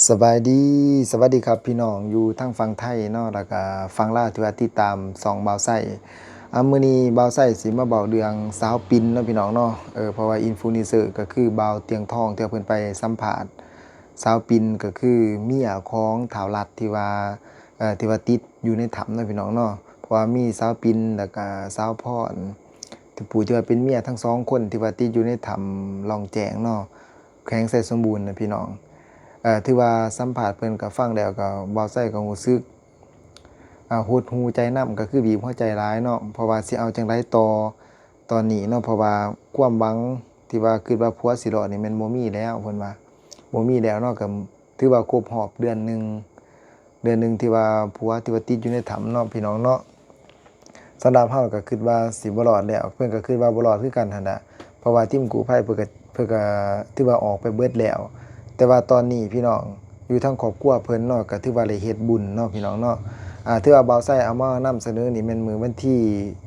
ສະບາຍດີ ສະຫວັດດີຄັບພີ່ນ້ອງຢູ່ທາງຝັ່ງໄທເນາະ ແລ້ວກະຝັ່ງລາວທີ່ວ່າຕິດຕາມຊ່ອງບ່າວໄຊ. ອາ ມື້ນີ້ບ່າວໄຊຊິມາເວົ້າເລື່ອງສາວປິນເນາະພີ່ນ້ອງເນາະ. ເອີ ເພາະວ່າອິນຟລູເອນເຊີກະຄືບ່າວຕຽງທອງ ທີ່ວ່າເພິ່ນໄປສຳພາດສາວປິນ ກະຄືເມຍຂອງທ້າວລັດທີ່ວ່າ ເອີ ທີ່ວ່າຕິດຢູ່ໃນຖ້ຳເນາະພີ່ນ້ອງເນາະ. ເພາະວ່າມີສາວປິນ ແລ້ວກະສາວພອນ ທີ່ ຜູ້ທີ່ວ່າເປັນເມຍທັງສອງຄົນທີ່ວ່າຕິດຢູ່ໃນຖ້ຳລ່ອງແຈ້ງເນາະ ແຂວງໄຊສົມບູນນະພີ່ນ້ອງ. ເອີ ຖືວ່າສຳພາດເພິ່ນກະຟັງແລ້ວກະ ບ່າວໄຊກະຮູ້ສຶກ ອາ ຫົດຫູ່ໃຈນຳ ກະຄືບີບຫົວໃຈຫຼາຍເນາະ ເພາະວ່າຊິເອົາຈັ່ງໃດຕໍ່ຕອນນີ້ເນາະ ເພາະວ່າຄວາມຫວັງທີ່ວ່າຄິດວ່າຜົວຊິລອດນີ້ແມ່ນບໍ່ມີແລ້ວ ເພິ່ນວ່າບໍ່ມີແລ້ວເນາະ. ກະຖືວ່າຄົບຮອບເດືອນໜຶ່ງ ເດືອນໜຶ່ງທີ່ວ່າຜົວທີ່ວ່າຕິດຢູ່ໃນຖ້ຳເນາະພີ່ນ້ອງເນາະ. ສຳລັບເຮົາກະຄິດວ່າຊິບໍ່ລອດແລ້ວ ເພິ່ນກະຄິດວ່າບໍ່ລອດຄືກັນຫັ້ນລະ ເພາະວ່າທີມກູ້ໄພເພິ່ນກະ ເພິ່ນກະຖືວ່າອອກໄປເບິດແລ້ວ. ແຕ່ວ່າຕອນນີ້ພີ່ນ້ອງ ຢູ່ທາງຄອບຄົວເພິ່ນເນາະ ກະຖືວ່າໄດ້ເຮັດບຸນເນາະພີ່ນ້ອງເນາະ. ອາ ຖືວ່າບ່າວໄຊເອົາມານຳສະເໜີນີ້ແມ່ນມື້ວັນທີ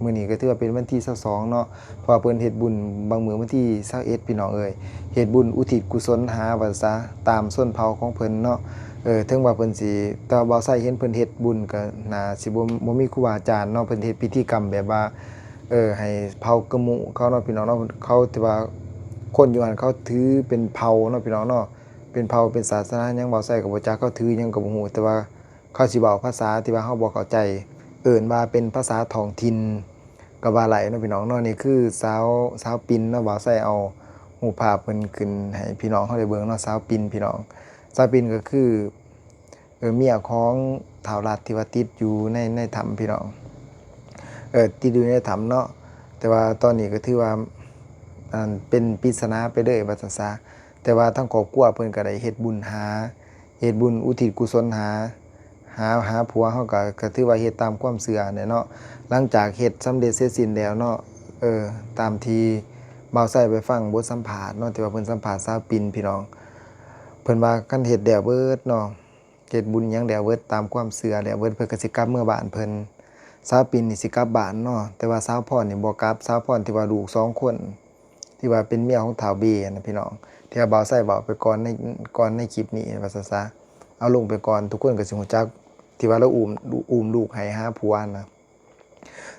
ມື້ນີ້ກະຖືວ່າເປັນວັນທີຊາວສອງເນາະ ເພາະວ່າເພິ່ນເຮັດບຸນບາງມື້ວັນທີຊາວເອັດພີ່ນ້ອງເອີຍ ເຮັດບຸນອຸທິດກຸສົນຫາວ່າຊະ ຕາມຊົນເຜົ່າຂອງເພິ່ນເນາະ. ເອີ ເຖິງວ່າເພິ່ນຊິ ແຕ່ວ່າບ່າວໄຊເຫັນເພິ່ນເຮັດບຸນກະໜ້າຊິບໍ່ ບໍ່ມີຄູບາອາຈານເນາະ ເພິ່ນເຮັດພິທີກຳແບບວ່າ ເອີ ໃຫ້ເຜົ່າກະໝູເຂົາເນາະພີ່ນ້ອງເນາະ ເຂົາທີ່ວ່າຄົນຢູ່ຫັ້ນເຂົາຖືເປັນເຜົ່າເນາະພີ່ນ້ອງເນາະ ເປັນເຜົ່າເປັນສາສະໜາຫຍັງ ບ່າວໄຊກະບໍ່ຈັກ ເຂົາຖືຫຍັງກະບໍ່ຮູ້ ແຕ່ວ່າເຂົາຊິເວົ້າພາສາທີ່ວ່າເຮົາບໍ່ເຂົ້າໃຈ ເອີ້ນວ່າເປັນພາສາທ້ອງຖິ່ນກະວ່າໄດ້ເນາະພີ່ນ້ອງເນາະ. ນີ້ຄືສາວ ສາວປິນເນາະ ບ່າວໄຊເອົາຮູບພາບເພິ່ນຂຶ້ນໃຫ້ພີ່ນ້ອງເຮົາໄດ້ເບິ່ງເນາະ ສາວປິນພີ່ນ້ອງ. ສາວປິນກະຄື ເອີ ເມຍຂອງທ້າວລັດທີ່ວ່າຕິດຢູ່ໃນ ໃນຖ້ຳພີ່ນ້ອງ ເອີ ຕິດຢູ່ໃນຖ້ຳເນາະ. ແຕ່ວ່າຕອນນີ້ກະຖືວ່າ ອັນ ເປັນປິດສະໜາໄປເລີຍວ່າຊັ້ນຊະ. ແຕ່ວ່າທາງຄອບຄົວເພິ່ນກະໄດ້ເຮັດບຸນຫາ ເຮັດບຸນອຸທິດກຸສົນຫາ ຫາ ຫາຜົວເຮົາ ກະ ກະຖືວ່າເຮັດຕາມຄວາມເຊື່ອແຫຼະເນາະ. ຫຼັງຈາກເຮັດສຳເລັດເສັດສິ້ນແລ້ວເນາະ ເອີ ຕາມທີ່ບ່າວໄຊໄປຟັງບົດສຳພາດເນາະ ທີ່ວ່າເພິ່ນສຳພາດສາວປິນພີ່ນ້ອງ ເພິ່ນວ່າຄັນເຮັດແລ້ວເບິດເນາະ ເຮັດບຸນຫຍັງແລ້ວເບິດ ຕາມຄວາມເຊື່ອແລ້ວເບິດ ເພິ່ນກະຊິກັບເມືອບ້ານເພິ່ນ. ສາວປິນນີ້ຊິກັບບ້ານເນາະ ແຕ່ວ່າສາວພອນນີ້ບໍ່ກັບ ສາວພອນທີ່ວ່າລູກສອງຄົນ ທີ່ວ່າເປັນເມຍຂອງທ້າວເບນະພີ່ນ້ອງ ທີ່ວ່າບ່າວໄຊເວົ້າໄປກ່ອນໃນ ກ່ອນໃນຄລິບນີ້ວ່າຊັ້ນຊະ ເອົາລົງໄປກ່ອນ ທຸກຄົນກະຊິຮູ້ຈັກ ທີ່ວ່າລາວອຸ້ມ ອຸ້ມລູກໃຫ້ຫາຜົວຫັ້ນນະ.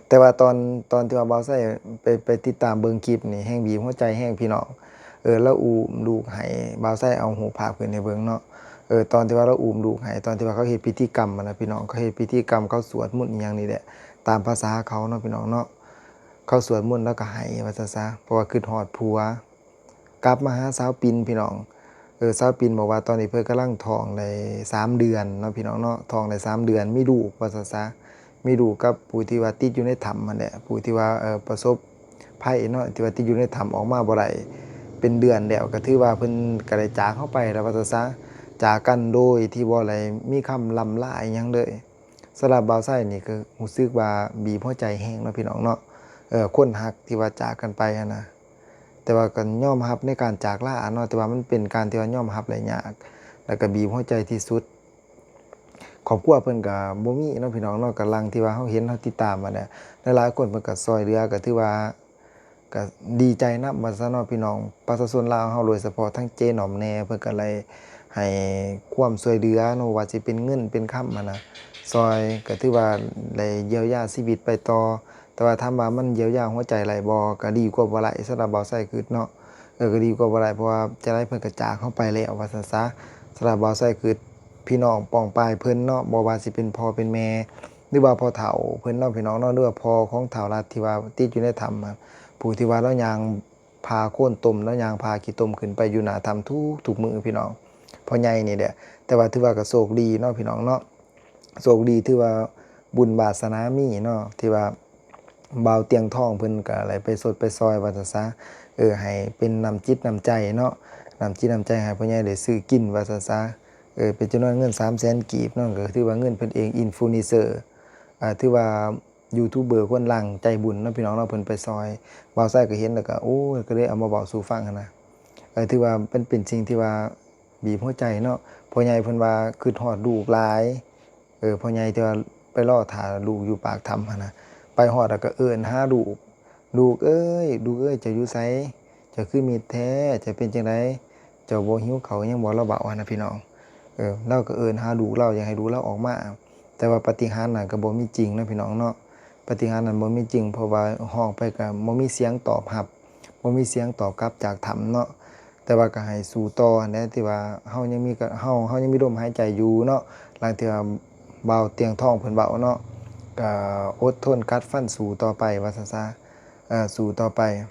ແຕ່ວ່າຕອນ ຕອນທີ່ວ່າບ່າວໄຊໄປ ໄປຕິດຕາມເບິ່ງຄລິບນີ້ ແຮ່ງບີບຫົວໃຈແຮງພີ່ນ້ອງ ເອີ ລາວອຸ້ມລູກໃຫ້ ບ່າວໄຊເອົາຮູບພາບຂຶ້ນໃຫ້ເບິ່ງເນາະ. ເອີ ຕອນທີ່ວ່າລາວອຸ້ມລູກໃຫ້ ຕອນທີ່ວ່າເຂົາເຮັດພິທີກຳຫັ້ນນະພີ່ນ້ອງ ເຂົາເຮັດພິທີກຳ ເຂົາສວດມົນອີ່ຫຍັງນີ້ແຫຼະ ຕາມພາສາເຂົາເນາະພີ່ນ້ອງເນາະ ເຂົາສວດມົນລາວກະໄຫ້ວ່າຊັ້ນຊະ ເພາະວ່າຄິດຮອດຜົວ. ກັບມາຫາສາວປິນພີ່ນ້ອງ ເອີ ສາວປິນບອກວ່າຕອນນີ້ເພິ່ນກຳລັງທ້ອງໄດ້ສາມເດືອນເນາະພີ່ນ້ອງເນາະ ທ້ອງໄດ້ສາມເດືອນ ມີລູກວ່າຊັ້ນຊະ ມີລູກກັບຜູ້ທີ່ວ່າຕິດຢູ່ໃນຖ້ຳຫັ້ນແຫຼະ ຜູ້ທີ່ວ່າ ເອີ ປະສົບໄພເນາະ ທີ່ວ່າຕິດຢູ່ໃນຖ້ຳອອກມາບໍ່ໄດ້ເປັນເດືອນແລ້ວ ກະຖືວ່າເພິ່ນກະໄດ້ຈາກເຮົາໄປແລ້ວວ່າຊັ້ນຊະ ຈາກກັນໂດຍທີ່ບໍ່ໄດ້ມີຄຳລ່ຳລາອີ່ຫຍັງເລີຍ. ສຳລັບບ່າວໄຊນີ້ກະຮູ້ສຶກວ່າບີບຫົວໃຈແຮງເນາະພີ່ນ້ອງເນາະ ເອີ ຄົນຮັກທີ່ວ່າຈາກກັນໄປຫັ້ນນະ. ແຕ່ວ່າກະຍອມຮັບໃນການຈາກລາເນາະ ແຕ່ວ່າມັນເປັນການທີ່ວ່າຍອມຮັບໄດ້ຍາກ ແລ້ວກະບີບຫົວໃຈທີ່ສຸດ. ຄອບຄົວເພິ່ນກະບໍ່ມີເນາະພີ່ນ້ອງເນາະ ກະຫຼັງທີ່ວ່າເຮົາເຫັນເຮົາຕິດຕາມຫັ້ນແຫຼະ ຫຼາຍໆຄົນເພິ່ນກະຊ່ອຍເຫຼືອ ກະຖືວ່າກະດີໃຈນຳວ່າຊັ້ນເນາະພີ່ນ້ອງ. ປະຊາຊົນລາວເຮົາ ໂດຍສະເພາະທັງເຈໜອມແນ່ ເພິ່ນກະໄດ້ໃຫ້ຄວາມຊ່ວຍເຫຼືອເນາະ ບໍ່ວ່າຊິເປັນເງິນເປັນຄຳຫັ້ນນະ ຊ່ອຍ ກະຖືວ່າໄດ້ຢຽວຢາຊີວິດໄປຕໍ່. ແຕ່ວ່າຖາມວ່າມັນຢຽວຢາຫົວໃຈໄດ້ບໍ່ ກະດີກວ່າບໍ່ໄດ້ ສຳລັບບ່າວໄຊຄຶດເນາະ ເອີ ກະດີກວ່າບໍ່ໄດ້ ເພາະວ່າຈັ່ງໃດເພິ່ນກະຈາກເຮົາໄປແລ້ວວ່າຊັ້ນຊະ. ສຳລັບບ່າວໄຊຄຶດ ພີ່ນ້ອງປ້ອງປາຍເພິ່ນເນາະ ບໍ່ວ່າຊິເປັນພໍ່ເປັນແມ່ ຫຼືວ່າພໍ່ເຖົ້າເພິ່ນເນາະພີ່ນ້ອງເນາະ ຫຼືວ່າພໍ່ຂອງທ້າວລັດທີ່ວ່າຕິດຢູ່ໃນຖ້ຳ ຜູ້ທີ່ວ່າລາວຍ່າງຜ່າໂຄນຕົມ ລາວຍ່າງຜ່າຂີ້ຕົມຂຶ້ນໄປຢູ່ໜ້າຖ້ຳທຸກໆມື້ພີ່ນ້ອງ ພໍ່ໃຫຍ່ນີ້ແຫຼະ. ແຕ່ວ່າຖືວ່າກະໂຊກດີເນາະພີ່ນ້ອງເນາະ ໂຊກດີ ຖືວ່າບຸນວາສະໜາມີເນາະ ທີ່ວ່າບ່າວຕຽງທອງເພິ່ນກະໄດ້ໄປຊົດໄປຊ່ອຍວ່າຊັ້ນຊະ ເອີ ໃຫ້ເປັນນ້ຳຈິດນ້ຳໃຈເນາະ ນ້ຳຈິດນ້ຳໃຈໃຫ້ພໍ່ໃຫຍ່ໄດ້ຊື້ກິນວ່າຊັ້ນຊະ ເອີ ເປັນຈຳນວນເງິນສາມແສນກີບເນາະ ກະຖືວ່າເງິນເພິ່ນເອງ ອິນຟລູເອນເຊີ ອາ ຖືວ່າຢູທູບເບີຄົນດັງໃຈບຸນເນາະພີ່ນ້ອງເນາະ ເພິ່ນໄປຊ່ອຍ. ບ່າວໄຊກະເຫັນແລ້ວກະ ໂອ້ຍ ກະເລີຍເອົາມາເວົ້າສູ່ຟັງຫັ້ນນະ ເອີ ຖືວ່າມັນເປັນສິ່ງທີ່ວ່າ ບີບຫົວໃຈເນາະ. ພໍ່ໃຫຍ່ເພິ່ນວ່າຄຶດຮອດລູກຫຼາຍ ເອີ ພໍ່ໃຫຍ່ທີ່ວ່າໄປລໍຖ້າລູກຢູ່ປາກຖ້ຳຫັ້ນນະ ໄປຮອດແລ້ວກະເອີ້ນຫາລູກ ລູກເອີຍ ລູກເອີຍ ເຈົ້າຢູ່ໃສ? ເຈົ້າຄືມິດແທ້? ເຈົ້າເປັນຈັ່ງໃດ? ເຈົ້າບໍ່ຫິວເຂົ້າຫຍັງບໍ່? ລາວເວົ້າຫັ້ນນະພີ່ນ້ອງ. ເອີ ລາວກໍເອີ້ນຫາລູກລາວ ຢາກໃຫ້ລູກລາວອອກມາ ແຕ່ວ່າປາຕິຫານນັ້ນກໍບໍ່ມີຈິງເນາະພີ່ນ້ອງເນາະ. ປາຕິຫານນັ້ນບໍ່ມີຈິງ ເພາະວ່າຮ້ອງໄປກໍບໍ່ມີສຽງຕອບຮັບ ບໍ່ມີສຽງຕອບກັບຈາກຖ້ຳເນາະ. ແຕ່ວ່າກໍໃຫ້ສູ້ຕໍ່ຫັ້ນແຫຼະ ທີ່ວ່າເຮົາຍັງມີ ເຮົາ ເຮົາຍັງມີລົມຫາຍໃຈຢູ່ເນາະ. ດັ່ງທີ່ວ່າບ່າວຕຽງທອງເພິ່ນເວົ້າເນາະ ກໍອົດທົນກັດຟັນສູ້ຕໍ່ໄປວ່າຊັ້ນຊະ ເອີ ສູ້ຕໍ່ໄປ.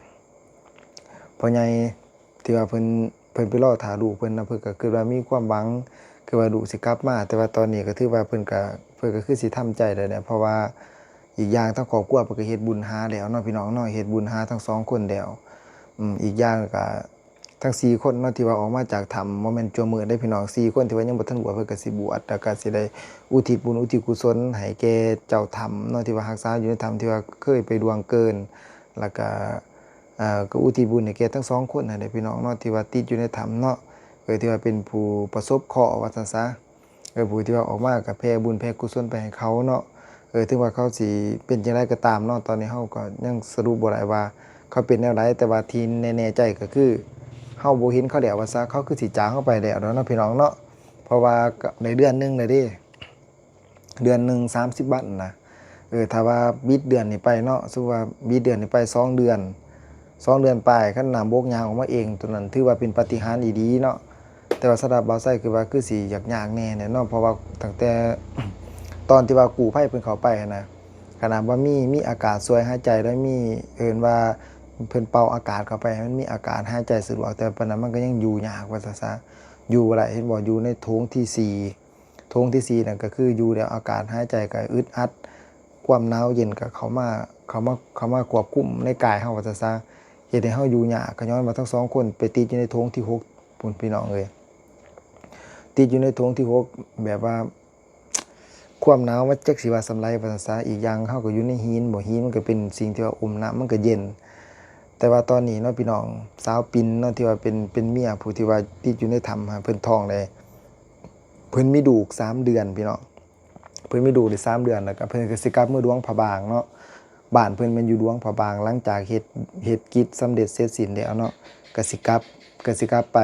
ພໍ່ໃຫຍ່ທີ່ວ່າເພິ່ນ ເພິ່ນໄປລໍຖ້າລູກເພິ່ນນະ ເພິ່ນກໍຄິດວ່າມີຄວາມຫວັງ ຄືວ່າລູກຊິກັບມາ ແຕ່ວ່າຕອນນີ້ກໍຖືວ່າເພິ່ນກໍ ເພິ່ນກໍຄືຊິທຳໃຈໄດ້ແຫຼະ ເພາະວ່າອີກຢ່າງທາງຄອບຄົວເພິ່ນກໍເຮັດບຸນຫາແລ້ວເນາະພີ່ນ້ອງເນາະ ເຮັດບຸນຫາທັງສອງຄົນແລ້ວ. ອືມ ອີກຢ່າງກໍທັງສີ່ຄົນເນາະ ທີ່ວ່າອອກມາຈາກຖ້ຳ ບໍ່ແມ່ນຈົວມືດເດ້ພີ່ນ້ອງ ສີ່ຄົນທີ່ວ່າຍັງບໍ່ທັນບວດ ເພິ່ນກໍຊິບວດ ແລ້ວກໍຊິໄດ້ອຸທິດບຸນອຸທິດກຸສົນໃຫ້ແກ່ເຈົ້າຖ້ຳເນາະ ທີ່ວ່າຮັກສາຢູ່ໃນຖ້ຳ ທີ່ວ່າເຄີຍໄປລ່ວງເກີນ ແລ້ວກໍ ເອີ ກໍອຸທິດບຸນໃຫ້ແກ່ທັງສອງຄົນຫັ້ນແຫຼະພີ່ນ້ອງເນາະ ທີ່ວ່າຕິດຢູ່ໃນຖ້ຳເນາະ ເອີ ທີ່ວ່າເປັນຜູ້ປະສົບເຄາະວ່າຊັ້ນຊະ ເອີ ຜູ້ທີ່ວ່າອອກມາກໍແຜ່ບຸນແຜ່ກຸສົນໄປໃຫ້ເຂົາເນາະ. ເອີ ເຖິງວ່າເຂົາຊິເປັນຈັ່ງໃດກໍຕາມເນາະ ຕອນນີ້ເຮົາກໍຍັງສະຫຼຸບບໍ່ໄດ້ວ່າເຂົາເປັນແນວໃດ ແຕ່ວ່າທີ່ແນ່ໆໃຈກໍຄືເຮົາບໍ່ເຫັນເຂົາແລ້ວວ່າຊະ ເຂົາຄືຊິຈາກເຮົາໄປແລ້ວເນາະພີ່ນ້ອງເນາະ ເພາະວ່າກໍໄດ້ເດືອນໜຶ່ງແລ້ວເດ້. ເດືອນໜຶ່ງສາມສິບວັນນະ ເອີ ຖ້າວ່າບິດເດືອນນີ້ໄປເນາະ ສົມມຸດວ່າບິດເດືອນນີ້ໄປສອງເດືອນ ສອງເດືອນປາຍ ຄັນນ້ຳບົກຍ່າງອອກມາເອງ ໂຕນັ້ນຖືວ່າເປັນປາຕິຫານອີ່ຫຼີເນາະ. ແຕ່ວ່າສຳລັບບ່າວໄຊ ຄືວ່າຄືຊິຍາກໆແດ່ແຫຼະເນາະ ເພາະວ່າຕັ້ງແຕ່ຕອນທີ່ວ່າກູ້ໄພເພິ່ນເຂົ້າໄປຫັ້ນນະ ຂະໜາດວ່າມີ ມີອາກາດຊ່ວຍຫາຍໃຈ ແລະ ມີ ເອີ້ນວ່າເພິ່ນເປົ່າອາກາດເຂົ້າໄປໃຫ້ມັນມີອາກາດຫາຍໃຈສະດວກ ແຕ່ປານນັ້ນມັນກໍຍັງຢູ່ຍາກວ່າຊັ້ນຊະ ຢູ່ບໍ່ໄດ້ ເຫັນບໍ່ ຢູ່ໃນໂຖງທີສີ່ ໂຖງທີສີ່ນັ້ນກໍຄືຢູ່ແລ້ວອາກາດຫາຍໃຈກໍອຶດອັດ ຄວາມໜາວເຢັນກໍເຂົ້າມາ ເຂົ້າມາ ເຂົ້າມາຄວບຄຸມໃນກາຍເຮົາວ່າຊັ້ນຊະ ເຮັດໃຫ້ເຮົາຢູ່ຍາກ ກໍຍ້ອນວ່າທັງສອງຄົນໄປຕິດຢູ່ໃນໂຖງທີຫົກພຸ້ນ ພີ່ນ້ອງເອີຍ ຕິດຢູ່ໃນໂຖງທີຫົກ ແບບວ່າຄວາມໜາວມັນຈັກຊິວ່າສ່ຳໃດວ່າຊັ້ນຊະ. ອີກຢ່າງເຮົາກໍຢູ່ໃນຫີນ ບໍ່ ຫີນມັນກໍເປັນສິ່ງທີ່ວ່າອົມນ້ຳ ມັນກໍເຢັນ. ແຕ່ວ່າຕອນນີ້ເນາະພີ່ນ້ອງ ສາວປິນເນາະ ທີ່ວ່າເປັນ ເປັນເມຍຜູ້ທີ່ວ່າຕິດຢູ່ໃນຖ້ຳຫັ້ນ ເພິ່ນທ້ອງໄດ້ ເພິ່ນມີລູກສາມເດືອນພີ່ນ້ອງ ເພິ່ນມີລູກໄດ້ສາມເດືອນ ແລ້ວກໍເພິ່ນກໍຊິກັບເມືຫຼວງພະບາງເນາະ ບ້ານເພິ່ນແມ່ນຢູ່ຫຼວງພະບາງ. ຫຼັງຈາກເຮັດ ເຮັດກິດສຳເລັດເສັດສິ້ນແລ້ວເນາະ ກໍຊິກັບ ກໍຊິກັບໄປ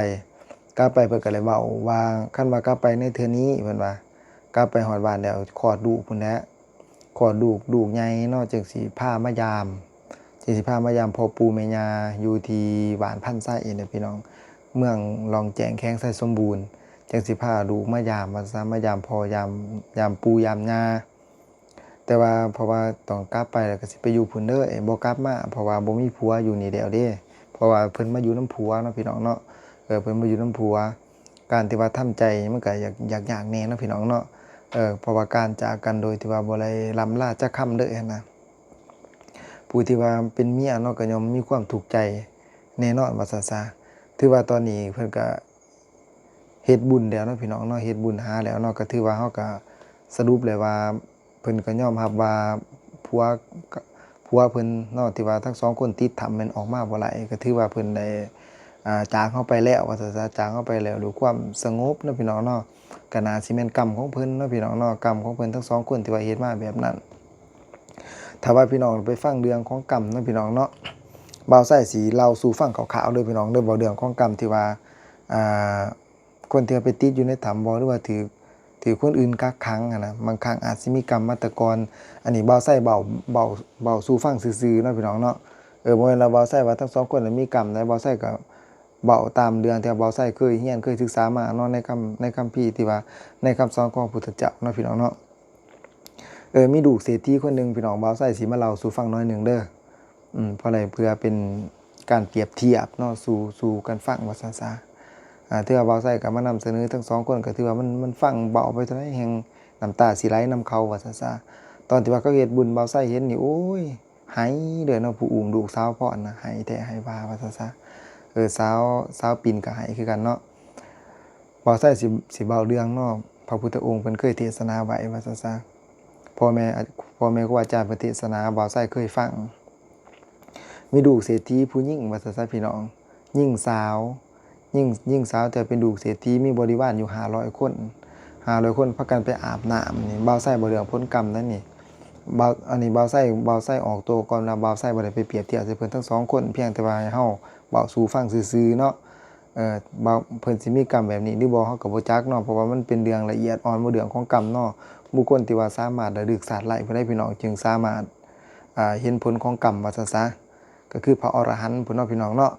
ກັບໄປເພິ່ນກໍໄດ້ເວົ້າວ່າ ຄັນວ່າກັບໄປໃນເທື່ອນີ້ ເພິ່ນວ່າ ກັບໄປຮອດບ້ານແລ້ວຄອດລູກພຸ້ນແຫຼະ ຄອດລູກ ລູກໃຫຍ່ເນາະ ຈຶ່ງຊິພາມາຢາມ ຈຶ່ງຊິພາມາຢາມພໍ່ປູ່ແມ່ຍ່າຢູ່ທີ່ບ້ານພັນໄຊເດ້ພີ່ນ້ອງ ເມືອງລ່ອງແຈ້ງ ແຂວງໄຊສົມບູນ ຈັ່ງຊິພາລູກມາຢາມວ່າຊັ້ນ ມາຢາມພໍ່ ຢາມ ຢາມປູ່ ຢາມຍ່າ. ແຕ່ວ່າ ເພາະວ່າຕ້ອງກັບໄປແລ້ວກໍຊິໄປຢູ່ພຸ້ນເດີ ບໍ່ກັບມາ ເພາະວ່າບໍ່ມີຜົວຢູ່ນີ້ແລ້ວເດ້ ເພາະວ່າເພິ່ນມາຢູ່ນຳຜົວເນາະ ພີ່ນ້ອງເນາະ ເອີ ເພິ່ນມາຢູ່ນຳຜົວ ການທີ່ວ່າທຳໃຈມັນກໍຢາກ ຢາກຍາກແດ່ເນາະ ພີ່ນ້ອງເນາະ ເອີ ເພາະວ່າການຈາກກັນໂດຍທີ່ວ່າບໍ່ໄດ້ລ່ຳລາຈັກຄຳເລີຍຫັ້ນນະ ຜູ້ທີ່ວ່າເປັນເມຍເນາະ ກໍຍ່ອມມີຄວາມທຸກໃຈແນ່ນອນວ່າຊັ້ນຊະ. ຖືວ່າຕອນນີ້ເພິ່ນກໍເຮັດບຸນແລ້ວເນາະ ພີ່ນ້ອງເນາະ ເຮັດບຸນຫາແລ້ວເນາະ ກໍຖືວ່າເຮົາກໍສະຫຼຸບແລ້ວວ່າ ເພິ່ນກໍຍອມຮັບວ່າຜົວ ຜົວເພິ່ນເນາະ ທີ່ວ່າທັງສອງຄົນຕິດຖ້ຳແມ່ນອອກມາບໍ່ໄດ້ ກໍຖືວ່າເພິ່ນໄດ້ ອ່າ ຈາກເຮົາໄປແລ້ວວ່າຊັ້ນຊະ ຈາກເຮົາໄປແລ້ວດ້ວຍຄວາມສະຫງົບເນາະ ພີ່ນ້ອງເນາະ. ກໍໜ້າຊິແມ່ນກຳຂອງເພິ່ນເນາະ ພີ່ນ້ອງເນາະ ກຳຂອງເພິ່ນທັງສອງຄົນທີ່ວ່າເຮັດມາແບບນັ້ນ. ຖ້າວ່າພີ່ນ້ອງໄປຟັງເລື່ອງຂອງກຳເນາະ ພີ່ນ້ອງເນາະ ບ່າວໄຊຊິເລົ່າສູ່ຟັງຄ່າວໆເດີ ພີ່ນ້ອງເດີ ເວົ້າເລື່ອງຂອງກຳທີ່ວ່າ ອ່າ ຄົນທີ່ວ່າໄປຕິດຢູ່ໃນຖ້ຳບໍ່ ຫຼືວ່າຖືກ ຖືກຄົນອື່ນກັກຂັງຫັ້ນນະ ບາງຄັ້ງອາດຊິມີກຳມາແຕ່ກ່ອນ. ອັນນີ້ບ່າວໄຊເວົ້າ ເວົ້າ ເວົ້າສູ່ຟັງຊື່ໆເນາະ ພີ່ນ້ອງເນາະ ເອີ ບໍ່ແມ່ນວ່າບ່າວໄຊວ່າທັງສອງຄົນນະມີກຳໃດ ບ່າວໄຊກໍເວົ້າຕາມເລື່ອງທີ່ວ່າບ່າວໄຊເຄີຍຮຽນ ເຄີຍສຶກສາມາເນາະ ໃນຄຳ ໃນຄຳພີທີ່ວ່າ ໃນຄຳສອນຂອງພະພຸດທະເຈົ້າເນາະ ພີ່ນ້ອງເນາະ. ເອີ ມີລູກເສດຖີຄົນໜຶ່ງ ພີ່ນ້ອງ ບ່າວໄຊຊິມາເລົ່າສູ່ຟັງໜ້ອຍໜຶ່ງເດີ ອືມ ເພາະໄດ້ ເພື່ອເປັນການປຽບທຽບເນາະ ສູ່ ສູ່ກັນຟັງວ່າຊັ້ນຊະ. ອ່າ ຖືວ່າບ່າວໄຊກໍມານຳສະເໜີທັງສອງຄົນ ກໍຖືວ່າມັນ ມັນຟັງເວົ້າໄປເທົ່າໃດແຮ່ງນ້ຳຕາຊິໄຫຼນຳເຂົາວ່າຊັ້ນຊະ. ຕອນທີ່ວ່າເຂົາເຮັດບຸນ ບ່າວໄຊເຫັນນີ້ ໂອ້ຍ ໄຫ້ເລີຍເນາະ ຜູ້ອຸ້ມລູກສາວພອນນະ ໄຫ້ແທ້ໄຫ້ວ່າວ່າຊັ້ນຊະ. ເອີ ສາວ ສາວປິນກໍໄຫ້ຄືກັນເນາະ. ບ່າວໄຊຊິ ຊິເວົ້າເລື່ອງເນາະ ພະພຸດທະອົງເພິ່ນເຄີຍເທດສະໜາໄວ້ວ່າຊັ້ນຊະ ພໍ່ແມ່ ພໍ່ແມ່ຄູອາຈານເພິ່ນເທດສະໜາ ບ່າວໄຊເຄີຍຟັງ. ມີລູກເສດຖີຜູ້ຍິງວ່າຊັ້ນຊະ ພີ່ນ້ອງ ຍິງສາວ ຍິງ ຍິງສາວ ແຕ່ເປັນລູກເສດຖີ ມີບໍລິວານຢູ່ຫ້າຮ້ອຍຄົນ ຫ້າຮ້ອຍຄົນ ພາກັນໄປອາບນ້ຳນີ້ ບ່າວໄຊເວົ້າເລື່ອງຜົນກຳນັ້ນນີ້ ບ່າວ ອັນນີ້ບ່າວໄຊ ບ່າວໄຊອອກໂຕກ່ອນວ່າ ບ່າວໄຊບໍ່ໄດ້ໄປປຽບທຽບໃສ່ເພິ່ນທັງສອງຄົນ ພຽງແຕ່ວ່າໃຫ້ເຮົາເວົ້າສູ່ຟັງຊື່ໆເນາະ. ເອີ ວ່າເພິ່ນຊິມີກຳແບບນີ້ຫຼືບໍ່ ເຮົາກໍບໍ່ຈັກເນາະ ເພາະວ່າມັນເປັນເລື່ອງລະອຽດອ່ອນ ບໍ່ເລື່ອງຂອງກຳເນາະ. ບຸກຄົນທີ່ວ່າສາມາດລະລຶກຊາດໄຫຼເພິ່ນໄດ້ ພີ່ນ້ອງ ຈຶ່ງສາມາດ ອ່າ ເຫັນຜົນຂອງກຳວ່າຊັ້ນຊະ ກໍຄືພະອໍລະຫັນພຸ້ນເນາະ ພີ່ນ້ອງເນາະ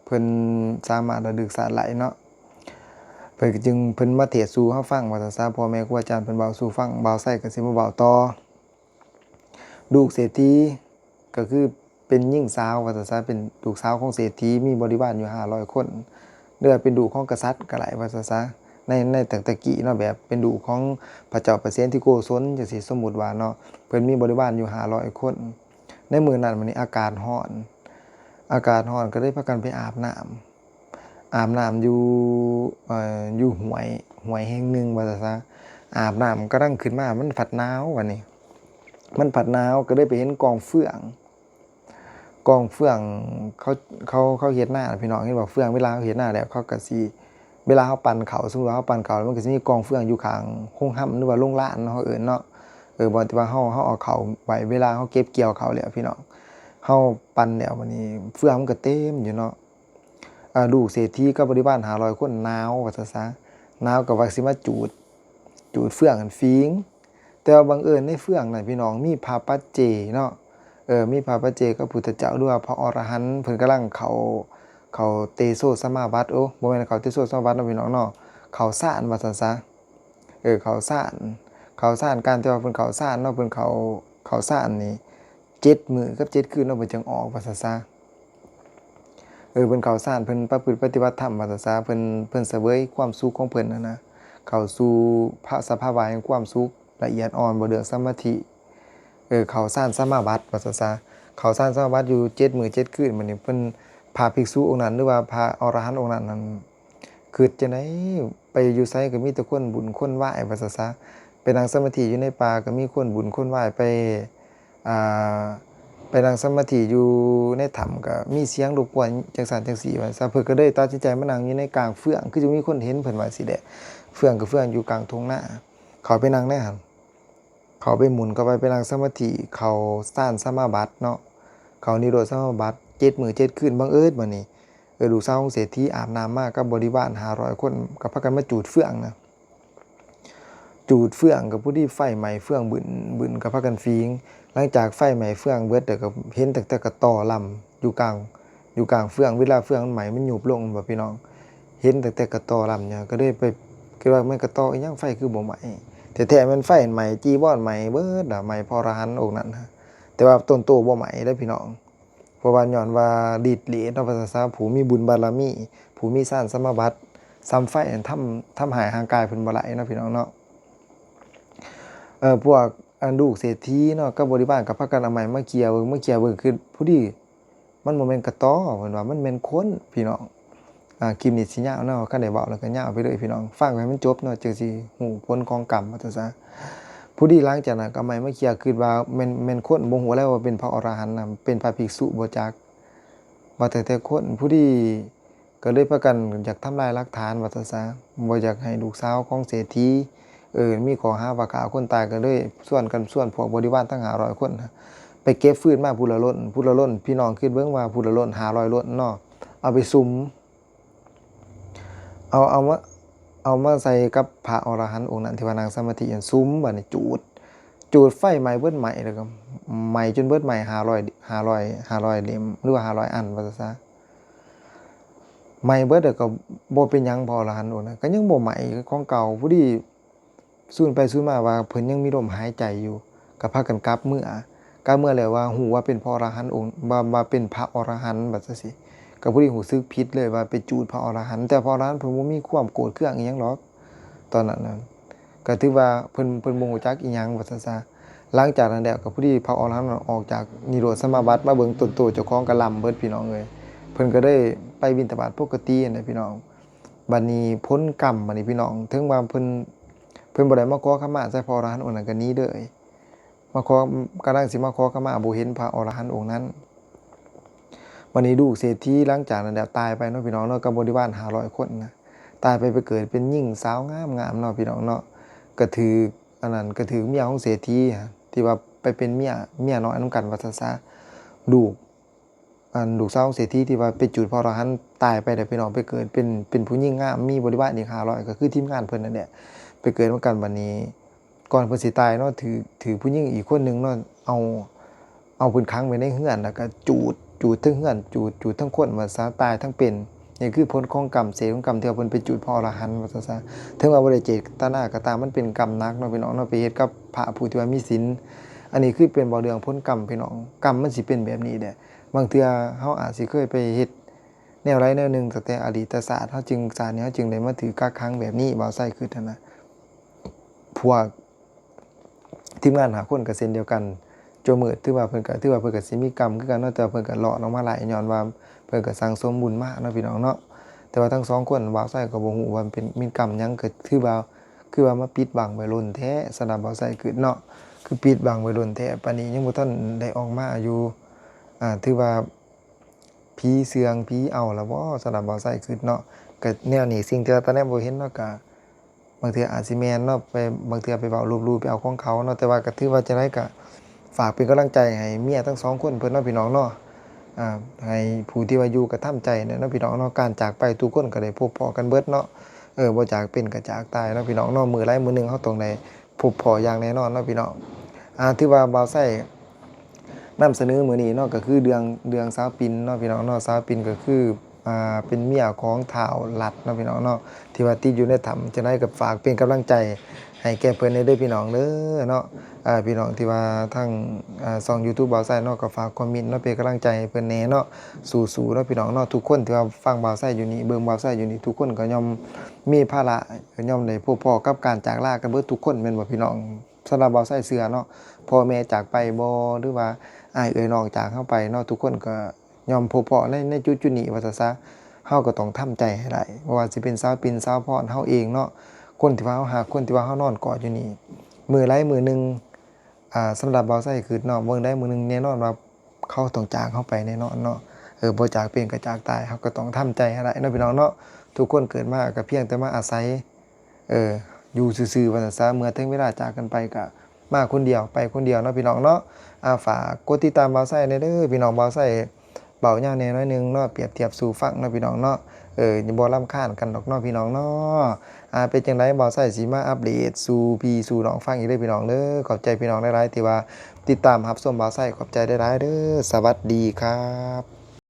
ເພິ່ນສາມາດລະລຶກຊາດໄຫຼເນາະ. ເພິ່ນກໍຈຶ່ງ ເພິ່ນມາເທດສູ່ເຮົາຟັງວ່າຊັ້ນຊະ ພໍ່ແມ່ຄູອາຈານເພິ່ນເວົ້າສູ່ຟັງ ບ່າວໄຊກໍຊິມາເວົ້າຕໍ່. ລູກເສດຖີກໍຄືເປັນຍິງສາວວ່າຊັ້ນຊະ ເປັນລູກສາວຂອງເສດຖີ ມີບໍລິວານຢູ່ຫ້າຮ້ອຍຄົນ ຫຼືວ່າເປັນລູກຂອງກະສັດກໍໄດ້ວ່າຊັ້ນຊະ ໃນ ໃນຕັ້ງແຕ່ກີ້ເນາະ ແບບເປັນລູກຂອງພະເຈົ້າປະເສນທິໂກສົນຈັ່ງຊີ້ ສົມມຸດວ່າເນາະ ເພິ່ນມີບໍລິວານຢູ່ຫ້າຮ້ອຍຄົນ. ໃນມື້ນັ້ນບັດນີ້ອາກາດຮ້ອນ ອາກາດຮ້ອນກໍເລີຍພາກັນໄປອາບນ້ຳ ອາບນ້ຳຢູ່ ເອີ ຢູ່ຫ້ວຍ ຫ້ວຍແຫ່ງໜຶ່ງວ່າຊັ້ນຊະ. ອາບນ້ຳກຳລັງຂຶ້ນມາ ມັນພັດໜາວບັດນີ້ ມັນພັດໜາວ ກໍເລີຍໄປເຫັນກອງເຟືອງ ກອງເຟືອງ ເຂົາ ເຂົາ ເຂົາເຮັດນາ ພີ່ນ້ອງ ເຫັນບໍ່ ເຟືອງ ເວລາເຮົາເຮັດນາແລ້ວ ເຂົາກໍຊິ ເວລາເຮົາປັ່ນເຂົ້າ ສົມມຸດວ່າເຮົາປັ່ນເຂົ້າແລ້ວ ມັນກໍຊິມີກອງເຟືອງຢູ່ຂ້າງໂຮງຮຳ ຫຼືວ່າໂຮງລານເຮົາເອີ້ນເນາະ ເອີ ບ່ອນທີ່ວ່າເຮົາ ເຮົາເອົາເຂົ້າໄວ້ ເວລາເຮົາເກັບກ່ຽວເຂົ້າແລ້ວ ພີ່ນ້ອງ ເຮົາປັ່ນແລ້ວ ບັດນີ້ເຟືອງມັນກໍເຕັມຢູ່ເນາະ. ອ່າ ລູກເສດຖີກັບບໍລິວານຫ້າຮ້ອຍຄົນໜາວວ່າຊັ້ນຊະ ໜາວກໍວ່າຊິມາຈູດ ຈູດເຟືອງຫັ້ນຝີງ ແຕ່ວ່າບັງເອີນໃນເຟືອງນັ້ນ ພີ່ນ້ອງ ມີພະປັດເຈເນາະ ເອີ ມີພະປັດເຈກັບພຸດທະເຈົ້າ ຫຼືວ່າພະອໍລະຫັນ ເພິ່ນກຳລັງເຂົ້າ ເຂົ້າເຕໂຊສະມາບັດ ໂອ້ ບໍ່ແມ່ນເຂົ້າເຕໂຊສະມາບັດເນາະ ພີ່ນ້ອງເນາະ ເຂົ້າຊານວ່າຊັ້ນຊະ ເອີ ເຂົ້າຊານ ເຂົ້າຊານ ການທີ່ວ່າເພິ່ນເຂົ້າຊານເນາະ ເພິ່ນເຂົ້າ ເຂົ້າຊານນີ້ ເຈັດມື້ກັບເຈັດຄືນເນາະ ເພິ່ນຈຶ່ງອອກວ່າຊັ້ນຊະ ເອີ ເພິ່ນເຂົ້າຊານ ເພິ່ນປະພຶດປະຕິບັດທຳວ່າຊັ້ນຊະ ເພິ່ນ ເພິ່ນສະເຫວີຍຄວາມສຸກຂອງເພິ່ນຫັ້ນນະ ເຂົ້າສູ່ພະ ສະພາວະແຫ່ງຄວາມສຸກລະອຽດອ່ອນ ບໍ່ເລື່ອງສະມາທິ ເອີ ເຂົ້າຊານສະມາບັດວ່າຊັ້ນຊະ ເຂົ້າຊານສະມາບັດຢູ່ເຈັດມື້ເຈັດຄືນ ບັດນີ້ເພິ່ນ ພະພິກສຸອົງນັ້ນ ຫຼືວ່າພະອໍລະຫັນອົງນັ້ນຫັ້ນ ຄິດຈັ່ງໃດ ໄປຢູ່ໃສກໍມີແຕ່ຄົນບຸນຄົນວາຍວ່າຊັ້ນຊະ ໄປນັ່ງສະມາທິຢູ່ໃນປ່າກໍມີຄົນບຸນຄົນວາຍ ໄປ ອ່າ ໄປນັ່ງສະມາທິຢູ່ໃນຖ້ຳກໍມີສຽງລົບກວນຈັ່ງຊັ້ນຈັ່ງຊີ້ວ່າຊັ້ນ ເພິ່ນກໍເລີຍຕັດສິນໃຈມານັ່ງຢູ່ໃນກາງເຟືອງ ຄືຈະມີຄົນເຫັນເພິ່ນວ່າຊີ້ແຫຼະ ເຟືອງກໍເຟືອງຢູ່ກາງທົ່ງນາ ເຂົ້າໄປນັ່ງໃນຫັ້ນ ເຂົ້າໄປໝຸ່ນເຂົ້າໄປ ໄປນັ່ງສະມາທິ ເຂົ້າຊານສະມາບັດເນາະ ເຂົ້ານິໂຣດສະມາບັດເຈັດມື້ເຈັດຄືນ ບັງເອີນບັດນີ້ ເອີ ລູກສາວຂອງເສດຖີອາບນ້ຳມາກັບບໍລິວານຫ້າຮ້ອຍຄົນ ກໍພາກັນມາຈູດເຟືອງນະ ຈູດເຟືອງກໍພໍດີໄຟໄໝ້ເຟືອງບຶ້ນໆ ກໍພາກັນຝີງ ຫຼັງຈາກໄຟໄໝ້ເຟືອງເບິດແລ້ວ ກໍເຫັນຕັ້ງແຕ່ກະຕໍລຳຢູ່ກາງ ຢູ່ກາງເຟືອງ ເວລາເຟືອງມັນໄໝ້ ມັນຍຸບລົງແມ່ນບໍ່ ພີ່ນ້ອງ ເຫັນຕັ້ງແຕ່ກະຕໍລຳ ຫຍັງ ກໍເລີຍໄປຄິດວ່າແມ່ນກະຕໍອີຫຍັງ ໄຟຄືບໍ່ໄໝ້ ແທ້ໆແມ່ນໄຟໄໝ້ຈີວອນ ໄໝ້ເບິດລະ ໄໝ້ພະອໍລະຫັນອົງນັ້ນ ແຕ່ວ່າຕົນໂຕບໍ່ໄໝ້ເດ້ພີ່ນ້ອງ ເພາະວ່າຍ້ອນວ່າລິດເດດເນາະ ພາສາ ຜູ້ມີບຸນບາລະມີ ຜູ້ມີຊານສະມາບັດ ສ່ຳໄຟຫັ້ນທຳ ທຳຮ້າຍຮ່າງກາຍເພິ່ນບໍ່ໄດ້ເນາະ ພີ່ນ້ອງເນາະ. ເອີ ພວກ ອັນ ລູກເສດຖີເນາະ ກັບບໍລິວານກໍພາກັນເອົາໄມ້ມາເກ່ຍເບິ່ງ ມາເກ່ຍເບິ່ງ ຄືພໍດີ ມັນບໍ່ແມ່ນກະຕໍ ເພິ່ນວ່າມັນແມ່ນຄົນ ພີ່ນ້ອງ. ອ່າ ຄລິບນີ້ຊິຍາວເນາະ ຄັນໄດ້ເວົ້າແລ້ວກໍຍາວໄປເລີຍ ພີ່ນ້ອງ ຟັງໃຫ້ມັນຈົບເນາະ ຈຶ່ງຊິຮູ້ຜົນຂອງກຳ ວ່າຊັ້ນຊະ. ພໍດີຫຼັງຈາກນັ້ນກໍເອົາໄມ້ມາເກ່ຍ ຄິດວ່າແມ່ນ ແມ່ນຄົນ ບໍ່ຮູ້ແລ້ວວ່າເປັນພະອໍລະຫັນນະ ເປັນພະພິກສຸບໍ່ຈັກ ວ່າແຕ່ ແຕ່ຄົນ ພໍດີ ກໍເລີຍພາກັນຢາກທຳລາຍຫຼັກຖານ ວ່າຊັ້ນຊະ ບໍ່ຢາກໃຫ້ລູກສາວຂອງເສດຖີ ເອີ ມີຂໍ້ຫາວ່າຂ້າຄົນຕາຍ ກໍເລີຍຊວນກັນ ຊວນພວກບໍລິວານທັງຫ້າຮ້ອຍຄົນ ໄປເກັບຟືນມາຜູ້ລະຫຼົ່ນ ຜູ້ລະຫຼົ່ນ ພີ່ນ້ອງຄິດເບິ່ງວ່າຜູ້ລະຫຼົ່ນຫ້າຮ້ອຍຫຼົ່ນເນາະ ເອົາໄປສຸມ ເອົາ ເອົາມາ ເອົາມາໃສ່ກັບພະອໍລະຫັນອົງນັ້ນທີ່ວ່ານັ່ງສະມາທິຫັ້ນ ສຸມ ບາດນີ້ຈູດ ຈູດໄຟໄໝ້ເບິດໄມ້ ແລ້ວກໍໄໝ້ຈົນເບິດໄມ້ຫ້າຮ້ອຍ ຫ້າຮ້ອຍ ຫ້າຮ້ອຍເຫຼັ້ມ ຫຼືວ່າຫ້າຮ້ອຍອັນ ວ່າຊັ້ນຊະ. ໄໝ້ເບິດແລ້ວກໍບໍ່ເປັນຫຍັງ ພະອໍລະຫັນອົງນັ້ນກໍຍັງບໍ່ໄໝ້ຄືຂອງເກົ່າ. ພໍດີສູນໄປສູນມາວ່າເພິ່ນຍັງມີລົມຫາຍໃຈຢູ່ ກໍພາກັນກັບເມືອ ກັບເມືອແລ້ວວ່າຮູ້ວ່າເປັນພະອໍລະຫັນອົງ ວ່າ ວ່າເປັນພະອໍລະຫັນ ວ່າຈັ່ງຊີ້ ກໍພໍດີຮູ້ສຶກຜິດເລີຍວ່າໄປຈູດພະອໍລະຫັນ ແຕ່ພະອໍລະຫັນເພິ່ນບໍ່ມີຄວາມໂກດເຄືອງອີ່ຫຍັງດອກ ຕອນນັ້ນນະ ກໍຖືວ່າເພິ່ນ ເພິ່ນບໍ່ຮູ້ຈັກອີ່ຫຍັງ ວ່າຊັ້ນຊະ. ຫຼັງຈາກນັ້ນແລ້ວກໍພໍດີພະອໍລະຫັນອອກຈາກນິໂຣດສະມາບັດ ມາເບິ່ງຕົນໂຕເຈົ້າຂອງກໍລຳເບິດ ພີ່ນ້ອງເອີຍ ເພິ່ນກໍໄດ້ໄປບິນທະບາດປົກກະຕິຫັ້ນແຫຼະ ພີ່ນ້ອງ. ບັດນີ້ຜົນກຳ ບັດນີ້ ພີ່ນ້ອງ ເຖິງວ່າເພິ່ນ ເພິ່ນບໍ່ໄດ້ມາຂໍຂະມາໃສ່ພະອໍລະຫັນອົງນັ້ນ ກໍໜີເລີຍ ມາຂໍ ກຳລັງຊິມາຂໍຂະມາ ບໍ່ເຫັນພະອໍລະຫັນອົງນັ້ນ. ບັດນີ້ລູກເສດຖີຫຼັງຈາກນັ້ນແລ້ວຕາຍໄປເນາະ ພີ່ນ້ອງເນາະ ກັບບໍລິວານຫ້າຮ້ອຍຄົນນະ ຕາຍໄປ ໄປເກີດເປັນຍິງສາວງາມໆເນາະ ພີ່ນ້ອງເນາະ ກະຖືກ ອັນນັ້ນ ກະຖືກເມຍຂອງເສດຖີ ທີ່ວ່າໄປເປັນເມຍ ເມຍນ້ອຍນຳກັນ ວ່າຊັ້ນຊະ ລູກ ອັນລູກສາວຂອງເສດຖີທີ່ວ່າໄປຈູດພະອໍລະຫັນຕາຍໄປແລ້ວ ພີ່ນ້ອງ ໄປເກີດເປັນ ເປັນຜູ້ຍິງງາມ ມີບໍລິວານອີກຫ້າຮ້ອຍ ກໍຄືທີມງານເພິ່ນນັ້ນແຫຼະ ໄປເກີດນຳກັນ. ບັດນີ້ກ່ອນເພິ່ນຊິຕາຍເນາະ ຖືກ ຖືກຜູ້ຍິງອີກຄົນໜຶ່ງເນາະ ເອົາ ເອົາເພິ່ນຂັງໄວ້ໃນເຮືອນ ແລ້ວກໍຈູດ ຈູດເທິງເຮືອນ ຈູດ ຈູດເທິງຄົນວ່າຊະ ຕາຍທັງເປັນ. ນີ້ຄືຜົນຂອງກຳ ເສດຂອງກຳທີ່ວ່າເພິ່ນໄປຈູດພະອໍລະຫັນວ່າຊະ. ເຖິງວ່າບໍ່ໄດ້ເຈດຕະນາກໍຕາມ ມັນເປັນກຳໜັກເນາະ ພີ່ນ້ອງເນາະ ໄປເຮັດກັບພະຜູ້ທີ່ວ່າມີສິນ. ອັນນີ້ຄືເປັນເວົ້າເລື່ອງຜົນກຳ ພີ່ນ້ອງ ກຳມັນຊິເປັນແບບນີ້ແຫຼະ. ບາງເທື່ອເຮົາອາດຊິເຄີຍໄປເຮັດແນວໃດແນວໜຶ່ງ ຕັ້ງແຕ່ອະດີດຕະຊາດ ເຮົາຈຶ່ງ ຊາດນີ້ເຮົາຈຶ່ງໄດ້ມາຖືກກັກຂັງແບບນີ້ ບ່າວໄຊຄິດຫັ້ນນະ. ພວກທີມງານຫ້າຄົນກໍເຊັ່ນດຽວກັນ ໂຈມືດ ຖືວ່າເພິ່ນກໍ ຖືວ່າເພິ່ນກໍຊິມີກຳຄືກັນເນາະ ແຕ່ວ່າເພິ່ນກໍລອດອອກມາຫຼາຍ ຍ້ອນວ່າເພິ່ນກໍສັ່ງສົມບຸນມາເນາະ ພີ່ນ້ອງເນາະ. ແຕ່ວ່າທັງສອງຄົນ ບ່າວໄຊກໍບໍ່ຮູ້ວ່າເປັນ ເປັນກຳຫຍັງ ກໍຖືວ່າ ຄືວ່າມາປິດບັງໄວ້ດົນແທ້ ສຳລັບບ່າວໄຊຄິດເນາະ ຄືປິດບັງໄວ້ດົນແທ້ ປານນີ້ຍັງບໍ່ທັນໄດ້ອອກມາຢູ່. ອ່າ ຖືວ່າ ຜີເຊື່ອງຜີເອົາລະບໍ ສຳລັບບ່າວໄຊຄິດເນາະ. ກະແນວນີ້ ສິ່ງທີ່ວ່າຕາແນມບໍ່ເຫັນເນາະ ກະບາງເທື່ອອາດຊິແມ່ນເນາະ ໄປ ບາງເທື່ອໄປເວົ້າລົບຫຼູ່ ໄປເອົາຂອງເຂົາເນາະ. ແຕ່ວ່າກະຖືວ່າຈັ່ງໃດກະຝາກເປັນກຳລັງໃຈໃຫ້ເມຍທັງສອງຄົນເພິ່ນເນາະ ພີ່ນ້ອງເນາະ. ອ່າ ໃຫ້ຜູ້ທີ່ວ່າຢູ່ກະທຳໃຈແດ່ເນາະ ພີ່ນ້ອງເນາະ. ການຈາກໄປ ທຸກຄົນກະໄດ້ພົບພໍ້ກັນເບິດເນາະ ເອີ ບໍ່ຈາກເປັນກະຈາກຕາຍເນາະ ພີ່ນ້ອງເນາະ. ມື້ໃດມື້ໜຶ່ງເຮົາຕ້ອງໄດ້ພົບພໍ້ຢ່າງແນ່ນອນເນາະ ພີ່ນ້ອງ. ອ່າ ຖືວ່າບ່າວໄຊ ນຳສະເໜີມື້ນີ້ເນາະ ກໍຄືເລື່ອງ ເລື່ອງສາວປິນເນາະ ພີ່ນ້ອງເນາະ. ສາວປິນກໍຄື ອ່າ ເປັນເມຍຂອງທ້າວລັດເນາະ ພີ່ນ້ອງເນາະ ທີ່ວ່າຕິດຢູ່ໃນຖ້ຳ. ຈັ່ງໃດກໍຝາກເປັນກຳລັງໃຈໃຫ້ແກ່ເພິ່ນແດ່ເດີ ພີ່ນ້ອງເດີເນາະ. ອ່າ ພີ່ນ້ອງທີ່ວ່າທາງ ອ່າ ຊ່ອງ YouTube ບ່າວໄຊເນາະ ກໍຝາກຄອມເມັນເນາະ ເປັນກຳລັງໃຈໃຫ້ເພິ່ນແດ່ເນາະ. ສູ້ໆເນາະ ພີ່ນ້ອງເນາະ. ທຸກຄົນທີ່ວ່າຟັງບ່າວໄຊຢູ່ນີ້ ເບິ່ງບ່າວໄຊຢູ່ນີ້ ທຸກຄົນກໍຍ່ອມມີພາລະ ກໍຍ່ອມໄດ້ພົບພໍ້ກັບການຈາກລາກັນເບິດທຸກຄົນ ແມ່ນບໍ່ ພີ່ນ້ອງ? ສຳລັບບ່າວໄຊເຊື່ອເນາະ ພໍ່ແມ່ຈາກໄປບໍ ຫຼືວ່າອ້າຍເອື້ອຍນ້ອງຈາກເຮົາໄປເນາະ ທຸກຄົນກໍຍ່ອມພົບພໍ້ໃນ ໃນຈຸດໆນີ້ວ່າຊະຊະ. ເຮົາກໍຕ້ອງທຳໃຈໃຫ້ໄດ້ ບໍ່ວ່າຊິເປັນສາວປິນ ສາວພອນ ເຮົາເອງເນາະ ຄົນທີ່ວ່າເຮົາຮັກ ຄົນທີ່ວ່າເຮົານອນກອດຢູ່ນີ້ ມື້ໃດມື້ໜຶ່ງ ອ່າ ສຳລັບບ່າວໄຊຄິດເນາະ ມື້ໃດມື້ໜຶ່ງແນ່ນອນວ່າເຂົາຕ້ອງຈາກເຮົາໄປແນ່ນອນເນາະ. ເອີ ບໍ່ຈາກເປັນກໍຈາກຕາຍ ເຮົາກໍຕ້ອງທຳໃຈໃຫ້ໄດ້ເນາະ ພີ່ນ້ອງເນາະ. ທຸກຄົນເກີດມາກໍພຽງແຕ່ມາອາໄສ ເອີ ຢູ່ຊື່ໆວ່າຊັ້ນຊະ ເມື່ອເຖິງເວລາຈາກກັນໄປກະມາຄົນດຽວໄປຄົນດຽວເນາະ ພີ່ນ້ອງເນາະ. ອ່າ ຝາກກົດຕິດຕາມບ່າວໄຊແດ່ເດີ ພີ່ນ້ອງ. ບ່າວໄຊເວົ້າຍາວແດ່ໜ້ອຍໜຶ່ງເນາະ ປຽບທຽບສູ່ຟັງເນາະ ພີ່ນ້ອງເນາະ. ເອີ ບໍ່ລຳຄານກັນດອກເນາະ ພີ່ນ້ອງເນາະ. ອ່າ ເປັນຈັ່ງໃດ ບ່າວໄຊຊິມາອັບເດດສູ່ພີ່ສູ່ນ້ອງຟັງອີກເດີ ພີ່ນ້ອງເດີ. ຂອບໃຈພີ່ນ້ອງຫຼາຍໆທີ່ວ່າຕິດຕາມຮັບຊົມບ່າວໄຊ ຂອບໃຈຫຼາຍໆເດີ. ສະຫວັດດີຄັບ.